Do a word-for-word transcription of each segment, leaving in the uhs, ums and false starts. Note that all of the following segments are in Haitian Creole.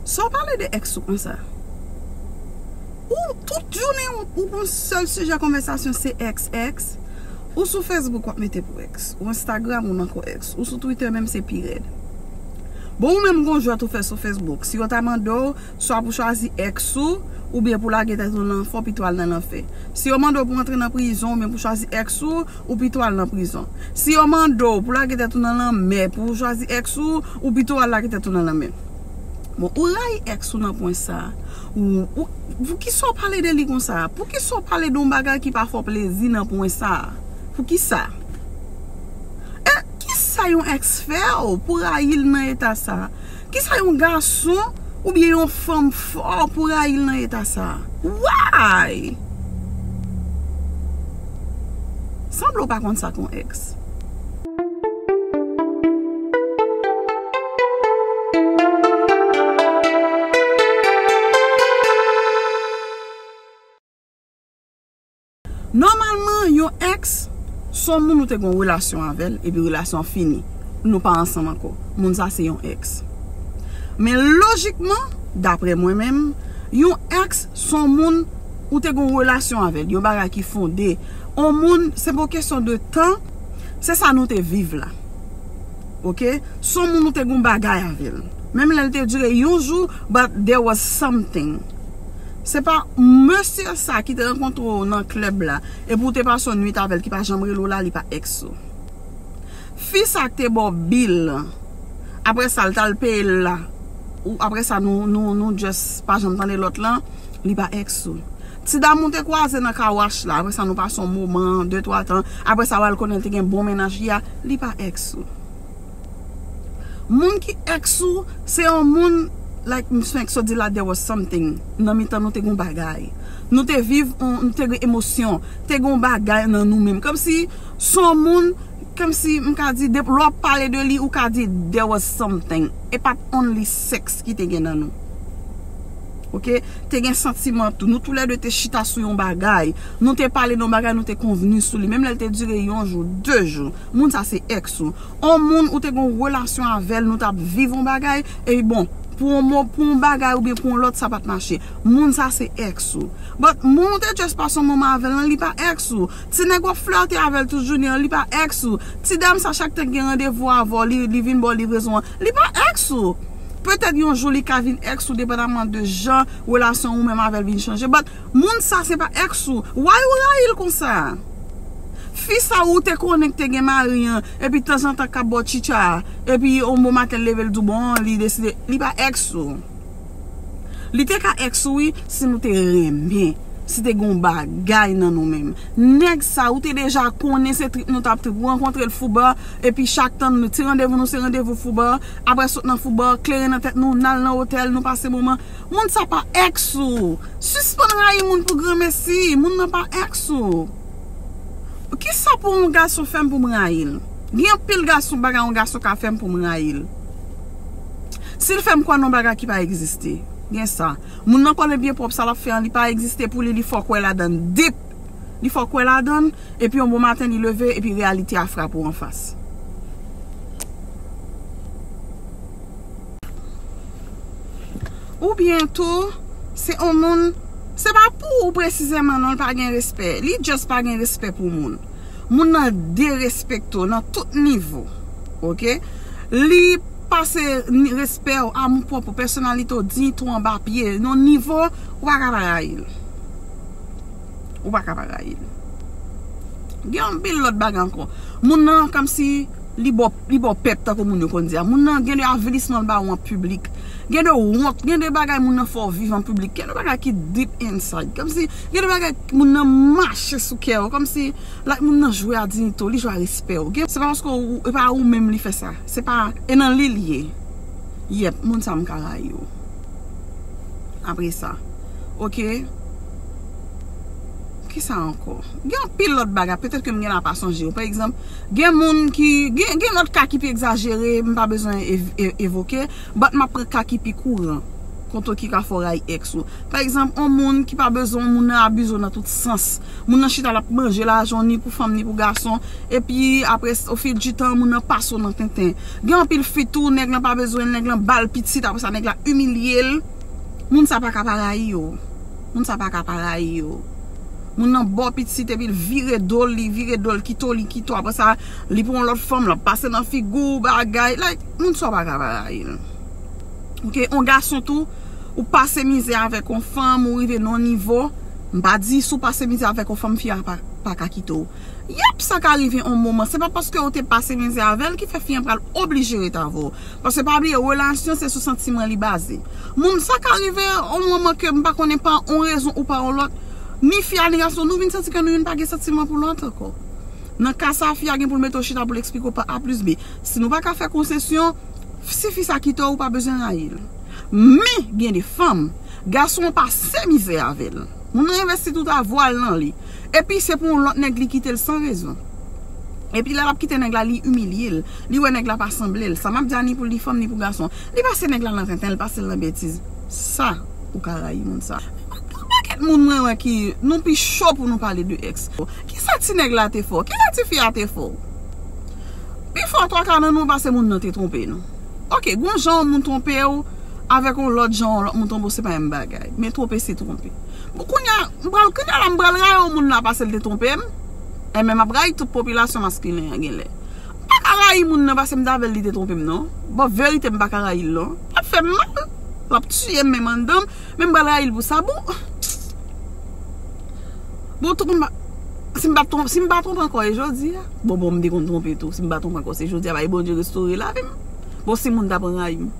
Sa w pale de ex ou konsa? Ou tout jounen ou, ou pran sèl sijè konvèsasyon se ex, ex. Ou sou Facebook w ap mete pou ex. Ou Instagram ou nan kò ex. Ou sou Twitter menm se pi rèd. Bon, ou menm gon jwèt ou fè sou Facebook. Si yo ta mande w, swa pou chwazi ex ou, oubyen pou lage tèt ou nan lanfè, ou pito al nan lanfè. Si yo mande w pou antre nan prizon, oubyen pou chwazi ex ou, ou pito al nan prizon. Si yo mande w pou lage tèt ou nan lanmè, pou w chwazi ex ou, ou pito al lage tèt ou nan lanmè. Bon, ou rayi ex ou nan pwen sa. Ou, ou, poukisa w pale de li konsa? Poukisa w pale de yon bagay ki pa fè w plezi nan pwen sa? Poukisa? E kisa yon ex fè w pou rayi l nan eta sa? Kisa yon gason oubyen yon fanm fè w pou rayi l nan eta sa? Why? Sanble w pa konn sa k yon ex. Nòmalman, yon ex, se yon moun ou te gen yon relasyon avè l, epi relasyon an fini. Nou pa ansanm ankò. Moun sa se yon ex. Men lojikman, daprè mwen menm, yon ex, se yon moun ou te gen yon relasyon avè l, yon bagay ki fonde. Yon moun, se pa yon kesyon de tan, se sa nou te viv la. Ok? Se yon moun ou te gen yon bagay avè l. Menm lè l te dire yon jou, but there was something. Se pa mesye sa ki te rankontre w nan klèb la, epi w te pase yon nwit avè l ki pa janm rele w la, li pa ex ou. Fi sa k te ba w bil, apre sa l t al peye l la, ou apre sa nou, nou, nou just pa janm tande lòt lan, li pa ex ou. Ti dam ou te kwaze nan car wash la, apre sa nou pase yon moman, de twa tan, apre sa w al konnen l te gen bon mennaj li a, li pa ex ou. Moun ki ex ou, se yon moun, like m fenk sot di la, there was something. Nan mitan nou te gen yon bagay. Nou te viv, on, nou te gen emosyon, te gen yon bagay nan nou menm. Kòmsi, se yon moun, kòmsi, m ka di, depi lè w ap pale de li, ou ka di, there was something. E pa t only sex ki te gen nan nou. Ok? Te gen santiman tou. Nou toulède te chita sou yon bagay. Nou te pale de yon bagay, nou te konvni sou li. Menm lè l te dire yon jou, de jou. Moun sa se ex ou. On moun ou te gen yon relasyon avè l, nou t ap viv yon bagay. E bon, pou yon mo, pou yon bagay oubyen pou yon lòt, sa pa t mache. Moun sa se ex ou. But moun ou te just pase yon moman avè l lan, li pa ex ou. Ti nèg w ap flète avè l tout jounen an, li pa ex ou. Ti dam sa chak tan gen randevou avè w, li, li vin ba w livrezon an, li pa ex ou. Petèt yon jou li ka vin ex ou, depandaman de jan relasyon ou menm avè l vin chanje. But moun sa se pa ex ou. Why ou rayi l konsa? Fi sa ou te konnen ki te gen mari an, epi tanzantan k ap ba w chicha, epi yon bon maten l leve l di w bon, li deside, li pa ex ou. Li te ka ex ou wi, si nou te renmen, si te gen yon bagay nan nou menm. Nèg sa ou te deja konnen se trip nou t ap trip, ou rankontre l fouba, epi chak tan nou, ti randevou nou se randevou fouba, apre sot nan fouba, kleren nan tèt nou, n al nan otèl, nou pase moman. Moun sa pa ex ou. Sispann rayi moun pou granmesi, moun nan pa ex ou. Kisa pou yon gason fè m pou m rayi l? Gen anpil gason, bagay yon gason ka fè m pou m rayi l. Si l fè m kwè nan yon bagay ki pa egziste, gen sa. Moun nan konnen byen pwòp sa l ap fè an, li pa egziste pou li, li fè w kwè ladan l deep. Li fè w kwè ladan l, epi yon bon maten li leve, epi reyalite a frape w anfas. Oubyen tou, se yon moun, se pa pou ou presizèman non, l pa gen respè. Li just pa gen respè pou moun. Moun nan derespekte w nan tout nivo. Ok? Li pase ni-, respè w, amou pwòp ou, pèsonalite w, diyite w anba pye, nan nivo, ou pa ka pa rayi l. Ou pa ka pa rayi l. Gen anpil lòt bagay ankò. Moun nan kòmsi li ba w, li ba w pèp tankou moun yo konn di a. Moun nan gen de avilisman l ba ou an piblik. Gen de wont, gen de bagay moun nan fè w viv an piblik. Gen de bagay ki deep inside. Kòmsi gen de bagay moun nan mache sou kè w. Kòmsi, like, moun nan jwe a diyite w, li jwe a respè w. Gen, se pa paske ou, e pa ou menm li fè sa. Se pa, e nan li l ye. Yep, moun sa m ka rayi w. Apre sa. Ok. Kisa ankò? Gen anpil lòt bagay, petèt ke m gen la pa sonje yo. Pa egzanp, gen moun ki, gen, gen lòt ka ki pi egzajere, m pa bezwen ev-, e-, evoke, but m ap pran ka ki pi kouran. Foto ki ka fè w rayi ex ou. Pa egzanp, yon moun ki pa bezwen, yon moun nan abize w nan tout sans. Moun nan chita l ap manje lajan w ni pou fanm ni pou gason. Epi apre, au fil du temps, moun nan pase w nan tenten. Gen anpil fi tou, nèg lan pa bezwen, nèg lan ba l pitit, apre sa nèg la imilye l. Moun sa pa ka pa rayi w. Moun sa pa ka pa rayi w. Moun nan ba w pitit epi l vire do l, li vire do l, kite w, li kite w. Apre sa, li pran yon lòt fanm, l ap pase nan figi w, bagay. Like, moun sa w pa ka pa rayi l. Ok, yon gason tou, ou pase mizè avèk yon fanm, ou rive nan yon nivo, m pa di si w pase mizè avèk yon fanm, fi a pa, pa ka kite w. Yep, sa ka rive yon moman. Se pa paske ou te pase mizè avè l ki fè fi an pral oblije ret avè w. Paske pa bliye, relasyon se sou santiman li baze. Moun sa ka rive yon moman ke m pa konnen pa yon rezon ou pa yon lòt. Ni fi a ni gason, nou vin santi ke nou youn pa gen santiman pou lòt ankò. Nan ka sa, fi a gen pou l mete w chita pou l eksplike w pa A plis B. Si nou pa ka fè konsesyon, si fi sa kite w, ou pa bezwen rayi l. Men, gen de fanm, gason an pase mizè avè l. Moun nan envesti tout avwa l nan li. Epi se pou yon lòt nèg li kite l san rezon. Epi lè l ap kite nèg la, li imilye l. Li wè nèg la pa sanble l. Sa m ap di a ni pou li fanm ni pou gason. Li pase nèg la nan tenten, li pase l nan betiz. Sa, ou ka rayi moun sa. Gen yon pakèt moun mwen wè ki, nou pi cho pou nou pale de ex. Kisa ti nèg la te fè w? Kisa ti fi a te fè w? Pifò twa ka nan nou pa se moun nan te twonpe nou. Ok, gon jan yon moun twonpe w, avèk yon lòt jan yon lòt moun twonpe w, se pa menm bagay. Men twonpe se twonpe. Bon, kounye a, m pral, kounye a la, m pral rayi yon moun la paske l te twonpe m. Enben, m ap rayi tout popilasyon maskilen an genlè. M pa ka rayi moun nan paske m t avè l, li te twonpe m, non. Bon, verite, m pa ka rayi l, non. L ap fè m mal. L ap tiye m menm anndan m. Men m pral rayi l pou sa. Bon, bon, tout moun pa, si m pa twonp-, si m pa twonpe ankò, e jodi a. Bon, bon, m te konn twonpe tou. Si m pa twonpe ankò, se jodi a, bay Bondye restore lavi m. Bon, si moun ta pran rayi m.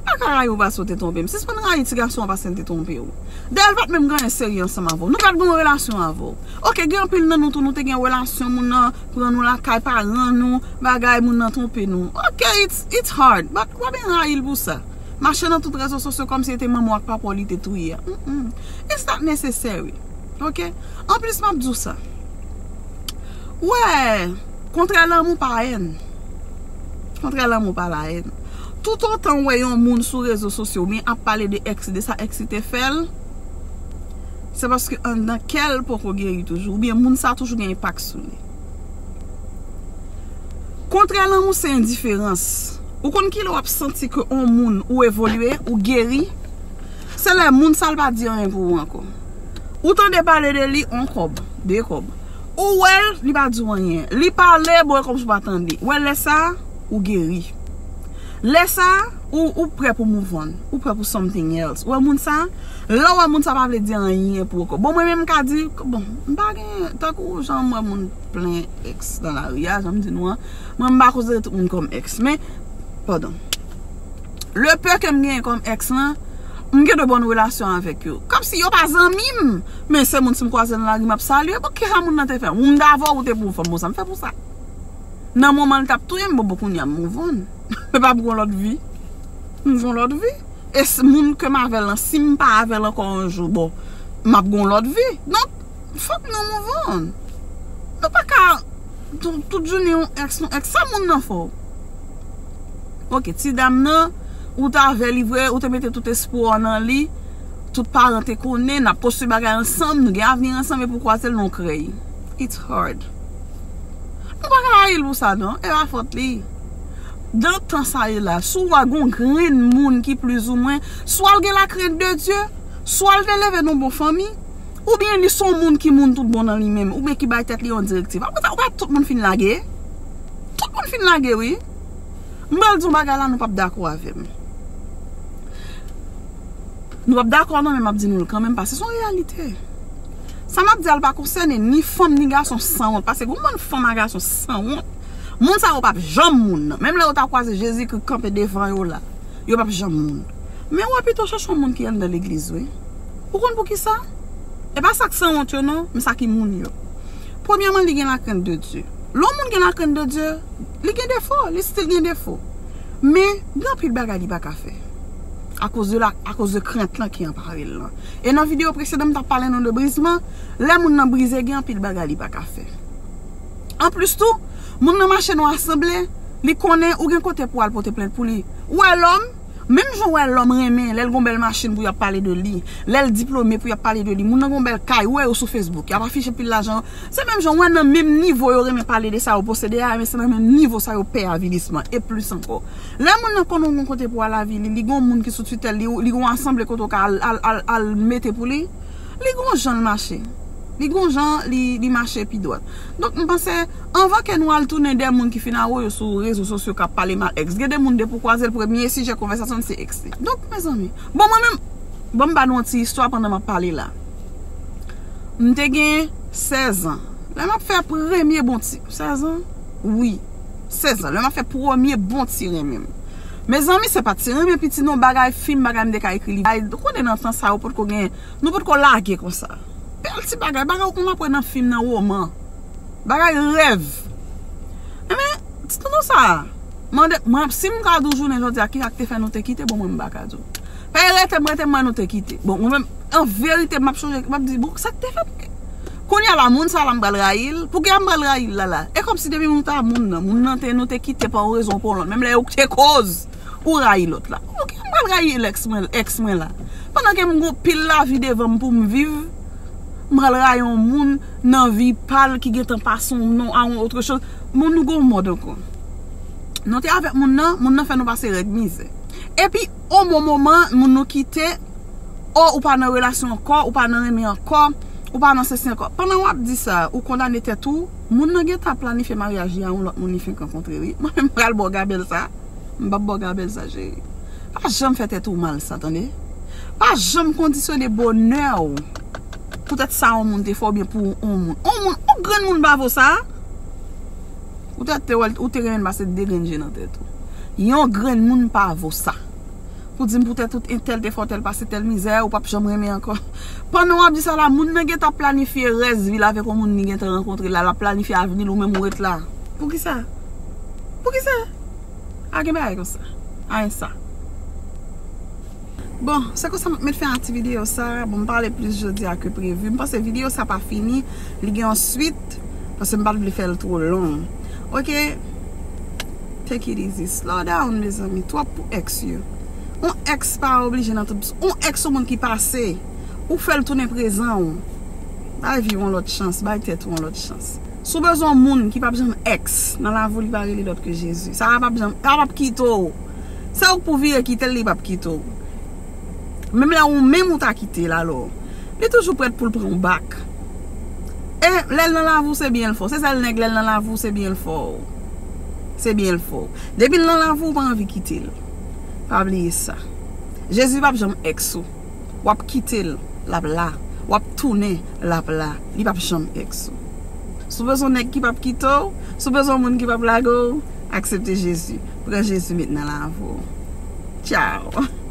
Pa ka rayi w paske w te twonpe m. Sispann rayi ti gason an paske l te twonpe w. Dayè, l pa t menm gen anyen serye ansanm avè w. Nou pa t gen yon relasyon avè w. Ok, gen anpil nan nou tou, nou te gen relasyon, moun nan pran nou lakay paran nou, bagay, moun nan twonpe nou. Ok, it's, it's hard, but w ap rayi l pou sa. Mache nan tout rezo sosyo kòmsi se te manman w ak papa w li te touye a. Mm-mm. It's not necessary. Ok? Anplis, m ap di w sa. Wè, kontrè lanmou pa èn. Kontrè lanmou pa la èn. Toutotan w wè yon moun sou rezo sosyo oubyen ap pale de ex, de sa ex li te fè l, se paske anndan kè l poko geri toujou, oubyen moun sa toujou gen enpak sou li. Kontrè lanmou se endiferans. Ou konn kilè w ap santi ke yon moun ou evolye, ou geri? Se lè moun sa l pa di anyen pou ou ankò. Ou tande pale de li, yon kòb, de kòb. Ou wè l, li pa di w anyen. Li pale, bon, e kòmsi w pa tande. Wè, lè sa, ou geri. Lè sa, ou, ou prè pou move on. Ou prè pou something else. Ou wè moun sa? Lè w wè moun sa pa vle di anyen pou ou ankò. Bon, mwen menm m ka di, bon, m pa gen, tankou jan m wè moun plen ex nan lari a, jan m di nou an. Mwen, m pa konsidere tout moun kòm ex. Men, pandan le peu ke m genyen kòm ex lan, m gen de bòn relasyon avèk yo. Kòmsi yo pa zanmi m, men se moun si m kwaze nan lari, m ap salye. Bon, kisa moun nan te fè? Ou m davò ou te pou fanm, bon, sa m fè pou sa? Nan moman l t ap touye m, bon, bon, kounye a m move on. Men pa pou yon lòt vi. M gon lòt vi. E s-, moun ke m avè l lan, si m pa avè l ankò yon jou, bon, m ap gon lòt vi. Donk, fòk nou move on. Nou pa ka tou-, tout jounen yon ex, yon ex. Sa moun nan fè w? Ok, ti dam nan, ou t avè li vre, ou te mete tout espwa w nan li, tout paran te konnen, n ap konstwi bagay ansanm, nou gen avni ansanm, epi w kwaze l nan yon krèy. It's hard. Nou pa ka rayi l pou sa, non. E pa fòt li. Nan tan sa ye la, si w wè gon grenn moun ki plizoumwen, swa l gen la krent de Dye, swa l te leve nan bon fanmi, oubyen li se yon moun ki moun tout bon nan li menm, oubyen ki bay tèt li yon direktiv. Apre sa, ou pa tout moun fin lage. Tout moun fin lage, wi. M pral di yon bagay la, nou p ap dakò avè m. Nou p ap dakò non, men m ap di nou l kanmenm, paske se yon reyalite. Sa m ap di a l pa konsène ni fanm ni gason sanwont, paske gon bann fanm ak gason sanwont. Moun sa yo p ap janm moun nan. Menm lè yo ta kwaze Jezikri kanpe devan yo la, yo p ap janm moun. Men w ap pito chèche yon moun ki anndan legliz, wi. Ou konn poukisa? E pa sa k sanwont yo non, men sa ki moun yo. Premyèman, li gen lakrent de Dye. Lè yon moun gen lakrent de Dye, li gen defo, li still gen defo. Men, gen anpil bagay li pa ka fè. Akoz de la, akoz de krent lan ki anpare l lan. E nan videyo presedan, m t ap pale nou de brizman. Lè moun nan brize, gen anpil bagay li pa ka fè. Anplis tou, moun nan mache nan yon asanble, li konnen ou gen kote pou al pote plent pou li. Ou wè lòm, Menm jan w wè lòm renmen, lè l gon bèl machin pou y ap pale de li, lè l diplome pou y ap pale de li, moun nan gon bèl kay, ou wè yo sou Facebook, y ap afiche pil lajan, se menm jan w wè nan menm nivo yo renmen pale de sa yo posede a, men se nan menm nivo sa yo pè avilisman, e plis ankò. Lè moun nan konnen w gon kote pou al avili, li gon moun ki sou titèl li, li gon asanble kote w ka al, al, al, al mete pou li, li gon jan l mache. Li gon jan li, li mache pi dwat. Donk, m panse, anvan ke nou al tounen de moun ki fin awoyo sou rezo sosyo k ap pale mal èks, gen de moun depi w kwaze l, premye sijè konvèsasyon l se èks li. Donk, mezanmi, bon, mwen menm, bon, m ba nou yon ti istwa pandan m ap pale la. M te gen sèz an. Lè m ap fè premye bon ti, sèz an? Wi, sèz an. Lè m ap fè premye bon ti renmen m. Mezanmi, se pa ti renmen piti non, bagay fim, bagay m te ka ekri li. Ay, ou konnen nan tan sa yo potko gen, nou potko lage konsa. Bèl ti bagay, bagay ou konn ap wè nan fim, nan woman. Bagay rèv. Enben, ti tonton sa a, mande, mwen, si m ka di w jounen jodi a, kisa k te fè nou te kite, bon, mwen, m pa ka di w. Fè rete, m rete, mwen, nou te kite. Bon, mwen menm, an verite, m ap chonje, m ap di, bon, sa k te fè m ke. Kounye a la, moun sa la, m pral rayi l. Poukisa m pral rayi l la, la? E kòmsi depi nou ta moun nan, moun nan te, nou te kite pa yon rezon, pa yon lòt. Menm lè yo te koz, ou rayi lòt la. Poukisa m pral rayi èks mwen, èks mwen la? Pandan ke m gon pil lavi devan m pou m viv, m pral rayi yon moun nan vi pa l ki gentan pase yon non a yon otre choz. Moun nou gon mòd ankò. Nou te avèk moun nan, moun nan fè nou pase règ mizè. Epi, o bon moman, moun nou kite, o ou pa nan relasyon ankò, ou pa nan renmen ankò, ou pa nan sesi ankò. Pandan w ap di sa, ou kondane tèt ou, moun nan gentan planifye maryaj li a yon lòt moun li fenk rankontre, wi. Mwen menm, m pral ba w gabèl sa. M p ap ba w gabèl sa, cheri. Pa janm fè tèt ou mal sa, tande? Pa janm kondisyone bonè w poutèt sa yon moun te fè oubyen pou yon moun. Yon moun, yon grenn moun pa vo sa. Ou te, te wè l, ou te renmen l pase de grenn je nan tèt ou. Yon grenn moun pa vo sa. Pou di m poutèt tout entèl te fè tèl pase tèl mizè, ou p ap janm renmen ankò. Pandan w ap di sa la, moun nan gentan planifye rès vi l avèk yon moun li gentan rankontre la, l ap planifye avni l, ou menm ou ret la. Poukisa? Poukisa? A gen bagay konsa. Ayen sa. Bon, se konsa m ap met fen a ti videyo sa. Bon, m pale plis jodi a ke previ. M panse videyo sa pa fini. Li gen yon swit. Paske m pa t vle fè l twò long. Ok? Take it easy. Slow down, mezanmi. Twòp pou èks yo. Yon èks pa oblije nan tout. Yon èks yon moun ki pase. Ou fè l tounen prezan w. Bay vi w yon lòt chans. Bay tèt ou yon lòt chans. Si w bezwen yon moun ki p ap janm èks nan lavi w, li pa rele lòt ke Jezi. Sa a p ap janm, sa a p ap kite w. Se ou k pou vire kite l, li p ap kite w. Menm lè ou menm ou ta kite l alò, li toujou prèt pou l pran w bak. E lè l nan lavi w, se byen l fè w. Se sèl nèg lè l nan lavi w, se byen l fè w. Se byen l fè w. Depi l nan lavi w, ou pa anvi kite l. Pa bliye sa. Jezi p ap janm èks ou. W ap kite l, l ap la. W ap tounen, l ap la. Li p ap janm èks ou. Si w bezwen nèg ki p ap kite w, si w bezwen moun ki p ap lage w, aksepte Jezi. Pran Jezi met nan lavi w. Tchaw.